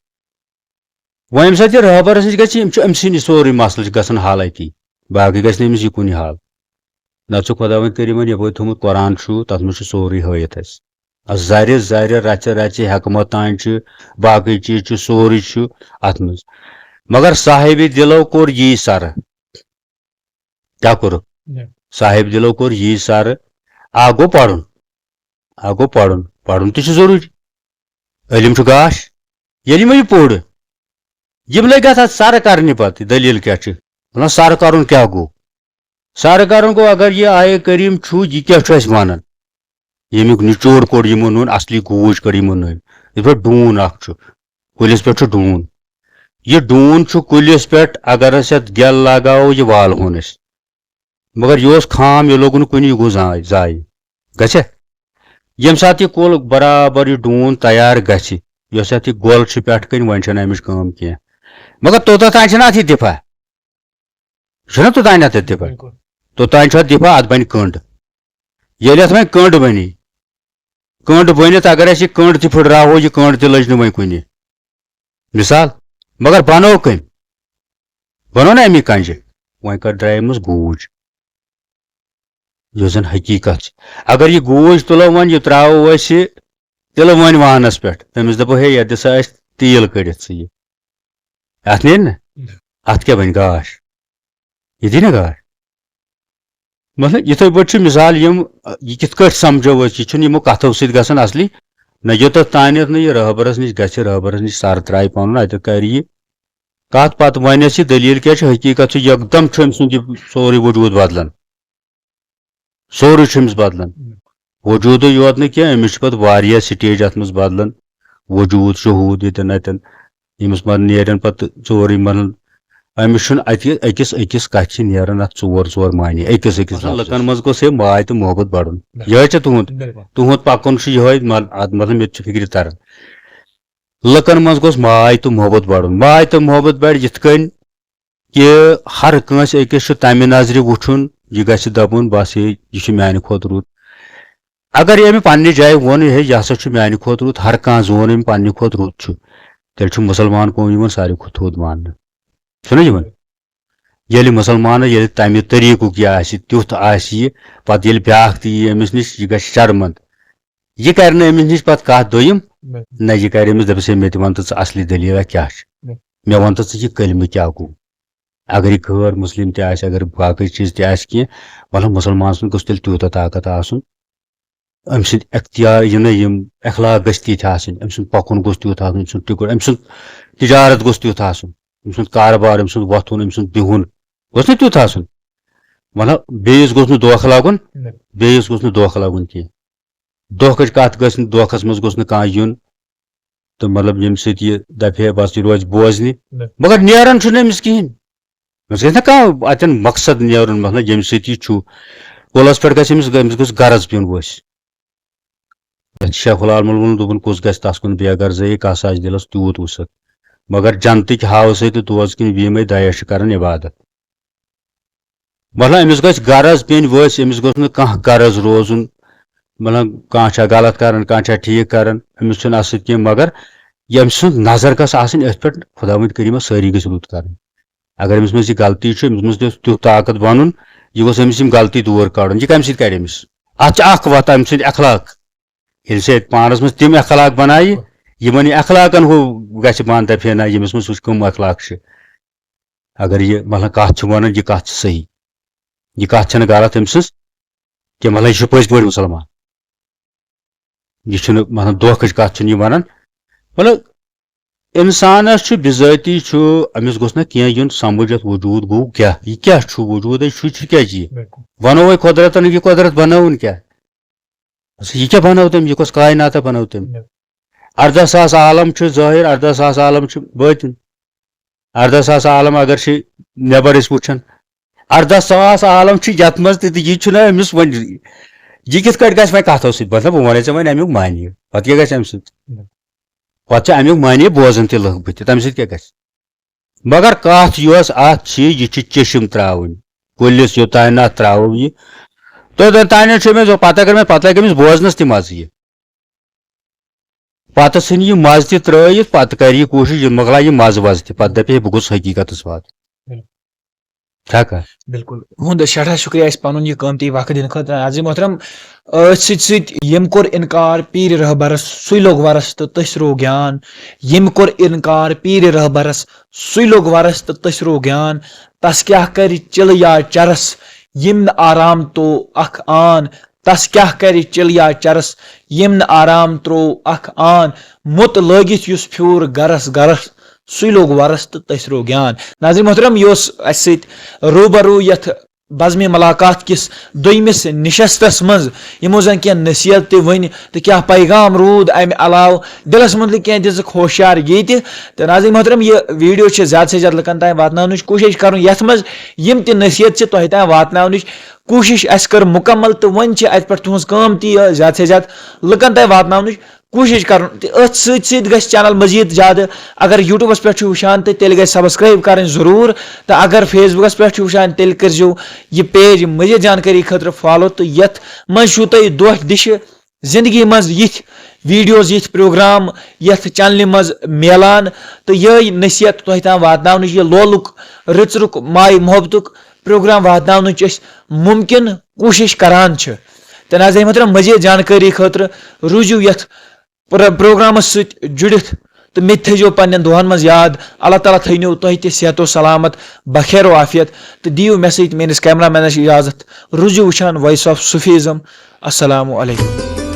وۄنۍ ییٚمہِ ساتہٕ یہِ رہبرَس نِش گژھِ، یِم چھِ أمۍ سٕے نِش سورُے مسلہٕ چھِ گژھان حل أتی۔ باقٕے گژھِ نہٕ أمِس یہِ کُنہِ حال۔ نَتہٕ چھُ خۄداوند کریٖمن یَپٲرۍ تھوٚومُت، قرآن چھُ، تَتھ منٛز چھُ سورُے ہٲیِتھ اَسہِ۔ زَرِ، زَرِ، رَژِ، رَژِ، حکمت تام چھُ، باقٕے چیٖز چھُ، سورُے چھُ اَتھ منٛز۔ مگر صاحبِ دِلو کوٚر یی سَرٕ۔ کیٛاہ کوٚرُکھ؟ صاحبِ دِلو کوٚر یی سَرٕ۔ اَکھ گوٚو پَرُن، اَکھ گوٚو پَرُن، پَرُن تہِ چھُ ضروٗری۔ علم چھُ گاش۔ ییٚلہِ یِمو یہِ پوٚر، یِم لٔگۍ اَتھ، اَتھ سَرٕ کَرنہِ پَتہٕ، دٔلیٖل کیٛاہ چھِ؟ وَنان سَرٕ کَرُن کیٛاہ گوٚو؟ سَرٕ کَرُن گوٚو، اگر یہِ آیہِ کریٖم چھُ، یہِ کیٛاہ چھُ اَسہِ وَنان؟ ییٚمیُک نِچوڑ کوٚڑ یِمو نوٚن، اَصلی گوٗج کٔڑ یِمو نوٚن۔ یِتھ پٲٹھۍ ڈوٗن اَکھ چھُ، کُلِس پٮ۪ٹھ چھُ ڈوٗن۔ یہِ ڈوٗن چھُ کُلِس پٮ۪ٹھ، اگر أسۍ اَتھ گٮ۪ل لَگاوو، یہِ والہون أسۍ۔ مگر یہِ اوس خام، یہِ لوٚگ نہٕ کُنہِ، یہِ گوٚو زایہِ، ضایہِ۔ گژھِ؟ ییٚمہِ ساتہٕ یہِ کُل برابر یہِ ڈوٗن تیار گژھِ، یۄس یَتھ یہِ گۄل چھِ پٮ۪ٹھٕ کَنۍ، وۄنۍ چھَنہٕ اَمِچ کٲم کینٛہہ۔ مگر توٚتَتھ تام چھِنہٕ اَتھ یہِ دِفاع، چھُنہ توٚتام اَتھ دِفاع؟ بِلکُل۔ توٚتام چھُ اَتھ دِفاع، اَتھ بَنہِ کٔنٛڈ۔ ییٚلہِ اَتھ وۄنۍ کٔنٛڈ بَنی، کٔنٛڈ بٔنِتھ اگر أسۍ یہِ کٔنٛڈ تہِ پھٕٹراوو، یہِ کٔنٛڈ تہِ لٔج نہٕ وۄنۍ کُنہِ۔ مثال، مگر بَنو کٔمۍ؟ بَنو نہ اَمی کَنجہِ۔ وۄنۍ کَتھ درٛایہِ أمِس گوٗج، یۄس زَن حقیٖقت چھِ۔ اگر یہِ گوٗج تُلو وۄنۍ، یہِ ترٛاوو أسۍ یہِ تِلہٕ وٲنۍ وانَس پٮ۪ٹھ، تٔمِس دَپو، ہے، یَتھ دِ سا اَسہِ تیٖل کٔڑِتھ ژٕ یہِ۔ اَتھ نیرِ نہ؟ نہ۔ اَتھ کیٛاہ بَنہِ گاش؟ یہِ دی نہ گاش؟ مطلب، یِتھَے پٲٹھۍ چھُ مثال یِم، یہِ کِتھ کٲٹھۍ سَمجھو أسۍ؟ یہِ چھُنہٕ یِمو کَتھو سۭتۍ گژھان اَصلی۔ نہ یوٚتَتھ تانٮ۪تھ نہٕ یہِ رٲہبَرَس نِش گژھِ، رٲہبَرَس نِش سَر ترٛایہِ پَنُن، اَتٮ۪تھ کَرِ یہِ کَتھ، پَتہٕ وَنٮ۪س یہِ دٔلیٖل کیٛاہ چھِ، حقیٖقت چھُ یَکدَم چھُ أمۍ سُنٛد یہِ سورُے وجوٗد بَدلان۔ سورُے چھُ أمِس بَدلان۔ وجوٗدٕے یوت نہٕ کینٛہہ، أمِس چھِ پَتہٕ واریاہ سٹیج اَتھ منٛز بَدلان۔ وجوٗد، شہوٗد، ییٚتٮ۪ن اَتٮ۪ن۔ ییٚمِس منٛز نیرن پَتہٕ ژورٕے، مطلب، أمِس چھُنہٕ اَتہِ أکِس أکِس کَتھِ چھِ نیران اَتھ ژور ژور معنی أکِس أکِس مثلاً لفظس۔ لُکن منٛز گوٚژھ ہے ماے تہٕ محبت بَڑُن۔ بِلکُل۔ یِہوٚے چھےٚ تُہُنٛد، بِلکُل۔ تُہُنٛد پَکُن چھُ یِہوٚے، مطلب، اَتھ مطلب مےٚ تہِ چھُ فِکرِ تَران۔ لُکن منٛز گوٚژھ ماے تہٕ محبت بَڑُن۔ ماے تہٕ محبت بَڑِ یِتھ کٔنۍ کہِ ہر کٲنٛسہِ أکِس چھُ تَمہِ نظرِ وُچھُن، یہِ گژھِ دَپُن، بَس، یہِ، یہِ چھُ میٛانہِ کھۄتہٕ رُت۔ اگر یہِ أمۍ پننہِ جایہِ ووٚن، ہے، یہِ ہسا چھُ میٛانہِ کھۄتہٕ رُت، ہر کانٛہہ زون أمۍ پننہِ کھۄتہٕ رُت چھُ، تیٚلہِ چھُ مُسلمان قوم یِوان ساروی کھۄتہٕ تھوٚد ماننہٕ۔ چھُنہ یِوان؟ ییٚلہِ مُسلمانَس ییٚلہِ تَمہِ طریٖقُک یہِ آسہِ، تیُتھ آسہِ یہِ، پَتہٕ ییٚلہِ بیٛاکھ تہِ یی أمِس نِش، یہِ گژھِ شرمنٛد۔ یہِ کَرِ نہٕ أمِس نِش پَتہٕ کَتھ دوٚیِم، بِلکُل۔ نہ، یہِ کَرِ أمِس، دَپٮ۪س، ہے، مےٚ تہِ وَن تہٕ ژٕ اَصلی دٔلیٖلہ کیٛاہ چھِ؟ بِلکُل۔ مےٚ وَن تہٕ ژٕ یہِ کلمہٕ کیٛاہ گوٚو؟ اگر یہِ غٲر مُسلِم تہِ آسہِ، اگر باقٕے چیٖز تہِ آسہِ کینٛہہ، مطلب، مُسلمان سُنٛد گوٚژھ تیٚلہِ تیوٗتاہ طاقت آسُن، أمۍ سٕنٛدۍ اختیار، یہِ نہ یِم اخلاق گٔژھۍ تِتھۍ آسٕنۍ، أمۍ سُنٛد پَکُن گوٚژھ تیُتھ آسُن، أمۍ سُنٛد ٹِکُن، أمۍ سُنٛد تجارت گوٚژھ تیُتھ آسُن، أمۍ سُنٛد کارٕبار، أمۍ سُنٛد وۄتھُن، أمۍ سُنٛد بِہُن گوٚژھ نہٕ تیُتھ آسُن۔ مطلب، بیٚیِس گوٚژھ نہٕ دھوکہٕ لَگُن، نہ۔ بیٚیِس گوٚژھ نہٕ دھوکہٕ لَگُن کینٛہہ۔ دھوکٕچ کَتھ گٔژھ نہٕ، دھوکَس منٛز گوٚژھ نہٕ کانٛہہ یُن۔ تہٕ مطلب، ییٚمہِ سۭتۍ یہِ دَپہِ ہے، بَس، یہِ روزِ بوزنہِ۔ نہ۔ مگر نیران چھُنہٕ أمِس کِہیٖنۍ۔ أمِس گژھِ نہ کانٛہہ اَتٮ۪ن مقصد نیرُن، مطلب، ییٚمہِ سۭتۍ یہِ چھُ کُلَس پٮ۪ٹھ گژھِ أمِس، أمِس گوٚژھ غرض پیوٚن ؤسۍ۔ یَتھ شیخ العالمَن ووٚن، دوٚپُن، کُس گژھِ تَس کُن بے غرض، یہِ کَس آسہِ دِلَس تیوٗت وُسعت۔ مگر جنتٕکۍ ہاوٕ سۭتۍ تہٕ دوزکِنۍ بیٖمَے دَیَس چھِ کَران عبادت۔ مطلب، أمِس گژھِ غرض پیٚنۍ وٲسۍ، أمِس گوٚژھ نہٕ کانٛہہ غرض روزُن۔ مطلب، کانٛہہ چھا غلط کران، کانٛہہ چھا ٹھیٖک کران، أمِس چھُنہٕ اَتھ سۭتۍ کینٛہہ، مگر یہِ أمۍ سٕنٛز نظر گژھِ آسٕنۍ أتھۍ پٮ۪ٹھ، خۄداوند کریٖمس سٲری گٔژھۍ رُت کرٕنۍ۔ اگر أمِس منٛز یہِ غلطی چھُ، أمِس منٛز تیُتھ، تیُتھ طاقت بَنُن، یہِ گوٚژھ أمِس یِم غلطی دوٗر کَڑُن۔ یہِ کَمہِ سۭتۍ کَڑِ أمِس؟ اَتھ چھِ اَکھ وَتھ، أمۍ سٕنٛدۍ اخلاق۔ ییٚلہِ سُہ پانَس منٛز تِم اخلاق بَنایہِ، یِمَن یہِ اخلاقن ہُہ گژھِ بنٛد، دَپہِ ہے، نہ، ییٚمِس منٛز وٕچھ کٕم اخلاق چھِ۔ اگر یہِ، مطلب، کَتھ چھُ وَنان، یہِ کَتھ چھِ صحیح، یہِ کَتھ چھَنہٕ غلط أمۍ سٕنٛز کینٛہہ، مطلب، یہِ چھُ پٔزۍ پٲٹھۍ مُسلمان، یہِ چھُنہٕ، مطلب، دھوکٕچ کَتھ چھُنہٕ یہِ وَنان۔ مطلب، اِنسانَس چھُ بِذٲتی چھُ، أمِس گوٚژھ نہ کینٛہہ یُن سَمٕجھ، یَتھ وجوٗد گوٚو کیٛاہ، یہِ کیٛاہ چھُ وجوٗدٕے، چھُ، چھُ کیٛاہ چیٖز؟ بِلکُل۔ وَنو وۄنۍ قۄدرَتَن، یہِ قۄدرَت بَنٲوٕن کیٛاہ؟ اچھا، یہِ کیٛاہ بَنٲو تٔمۍ؟ یہِ کۄس کایناتہ بَنٲو تٔمۍ؟ نہ۔ اَرداہ ساس عالم چھُ ظٲہِر، اَرداہ ساس عالم چھُ بٲطِن۔ اَرداہ ساس عالم اگر چھِ نٮ۪بر أسۍ وٕچھان، اَرداہ ساس عالم چھِ یَتھ منٛز تہِ، تہٕ یہِ چھُنہٕ أمِس وۄنۍ، یہِ کِتھ کٲٹھۍ گژھِ وۄنۍ کَتھو سۭتۍ؟ مطلب، بہٕ وَنے ژےٚ وۄنۍ اَمیُک معنی، پَتہٕ کیٛاہ گژھِ اَمہِ سۭتۍ؟ نہ۔ پَتہٕ چھِ اَمیُک معنی بوزان تہِ لُکھ بٕتھِ، تَمہِ سۭتۍ کیٛاہ گژھِ؟ مگر کتھ یۄس اتھ چھِ، یہِ چھِ چشم تراوٕنۍ۔ کُلِس یوٚتانۍ نہٕ اتھ تراوو یہِ، توٚتانۍ چھُ أمِس پتہ، اگر مےٚ پتہ لگہِ أمِس بوزنس تہِ مزٕ یہِ۔ پتہٕ ژھٕنہِ یہِ مزٕ تہِ ترٲیِتھ، پتہٕ کرِ یہِ کوٗشش، یہِ مۄکلایہِ یہِ مزٕ وزٕ تہِ، پتہٕ دپہِ ہے، بہٕ گوٚژھُس حقیقتس واتُن۔ بِلکُل۔ چھا کتھ؟ بِلکُل۔ تُہُنٛد سٮ۪ٹھاہ شُکریہ اَسہِ پَنُن یہِ قۭمتی وقت دِنہٕ خٲطرٕ۔ عزیٖز محترم، أتھۍ سۭتۍ سۭتۍ ییٚمۍ کوٚر اِنکار پیٖرِ رہبرس، سُے لوٚگ وَرَس تہٕ تٔسۍ روو گیان۔ ییٚمۍ کوٚر اِنکار پیٖرِ رہبرس، سُے لوٚگ وَرَس تہٕ تٔسۍ روو گیان۔ تَس کیٛاہ کَرِ چِلہٕ یا چَرَس، ییٚمۍ نہٕ آرام تو اَکھ آن۔ تَس کیٛاہ کَرِ چِلہٕ یا چَرَس، ییٚمۍ نہٕ آرام ترٛوو اَکھ آن۔ موٚت لٲگِتھ یُس پھیوٗر گَرَس گَرَس، سُے لوٚگ وَرَس تہٕ تٔسۍ روو گیان۔ ناظرین محترم، یہِ اوس اَسہِ سۭتۍ روٗبَرو یَتھ بزمِ ملاقات کِس دوٚیمِس نِشستَس منٛز۔ یِمو زَن کینٛہہ نصیحت تہِ ؤنۍ تہٕ کیٛاہ پیغام روٗد اَمہِ علاوٕ۔ دِلَس منٛز کینٛہہ دِژٕکھ ہوشیار ییٚتہِ۔ تہٕ ناظرین محترم، یہِ ویٖڈیو چھِ زیادٕ سے زیادٕ لُکَن تام واتناونٕچ کوٗشِش کَرُن، یَتھ منٛز یِم تہِ نصیحت چھِ تۄہہِ تام واتناونٕچ کوٗشِش اَسہِ کٔر مُکمل، تہٕ وۄنۍ چھِ اَتہِ پٮ۪ٹھ تُہٕنٛز کٲم تہِ یہِ زیادٕ سے زیادٕ لُکن تام واتناونٕچ کوٗشِش کرُن۔ تہٕ أتھۍ سۭتۍ سۭتۍ گژھِ چینل مٔزیٖد زیادٕ، اگر YouTubeس پٮ۪ٹھ چھِو وٕچھان تہٕ تیٚلہِ گژھِ subscribe کرٕنۍ ضروٗر، تہٕ اگر Facebookس پٮ۪ٹھ چھِو وٕچھان تیٚلہِ کٔرزیٚو یہِ page مٔزیٖد جانکٲری خٲطرٕ follow، تہٕ یتھ منٛز چھُو تۄہہِ دۄہ دِشہِ زندگی منٛز یِتھۍ videos، یِتھۍ program یتھ چینلہِ منٛز میلان، تہٕ یہے نصیحت تۄہہِ تام واتناونٕچ، یہِ لولُک، رٕژرُک، ماے محبتُک program واتناونٕچ أسۍ مُمکِن کوٗشِش کران چھِ۔ تہٕ ناظرین محترم، مزید جانکٲری خٲطرٕ روٗزِو یتھ پر-، programس سۭتۍ جُڑِتھ، تہٕ مےٚ تہِ تھٲیزیو پننٮ۪ن دُعن منٛز یاد۔ اللہ تعالیٰ تھٲینو تۄہہِ تہِ صحت و سلامت، بخیر و عافیت، تہٕ دِیِو مےٚ سۭتۍ میٲنِس cameramanس اجازت۔ روٗزِو وٕچھان Voice of Sufism۔ السلام علیکم۔